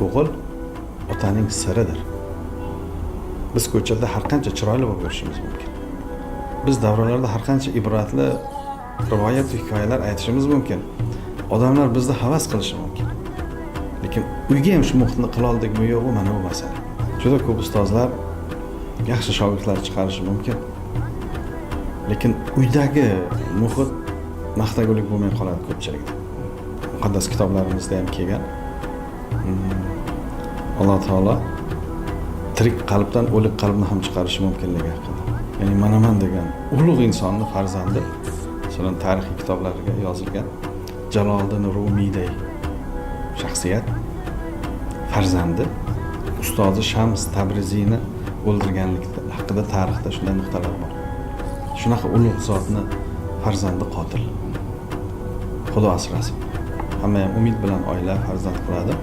O'g'il otaning siridir. Biz ko'chada har qancha chiroyli bo'lib yurishimiz mumkin. Biz davralarda har qancha ibratli rivoyat, hikoyalar aytishimiz mumkin. Odamlar bizni havas qilishi mumkin. Lekin uyga ham shu muhitni qila oldikmi, yo'qmi, mana bu masala. Juda ko'p ustozlar yaxshi shogirdlar chiqarishi mumkin. Lekin uydagi muhit maqtagulik bo'lmay qoladi ko'pchilikda. Muqaddas kitoblarimizda ham kelgan. Alloh taolo tirik qalbdan o'lik qalbni ham chiqarishi mumkinligi haqida. Ya'ni manaman degan ulug' insonni farzandi, masalan, tarixiy kitoblarga yozilgan Jaloliddin Rumiyday shaxsiyat farzandi ustozi Shams Tabriziyni o'ldirganlik haqida tarixda shunday nuqtalar bor. Shunaqa ulug' zotni farzandi qotil. Xudo asrasin. Hamma ham umid bilan oila, farzand qiladi.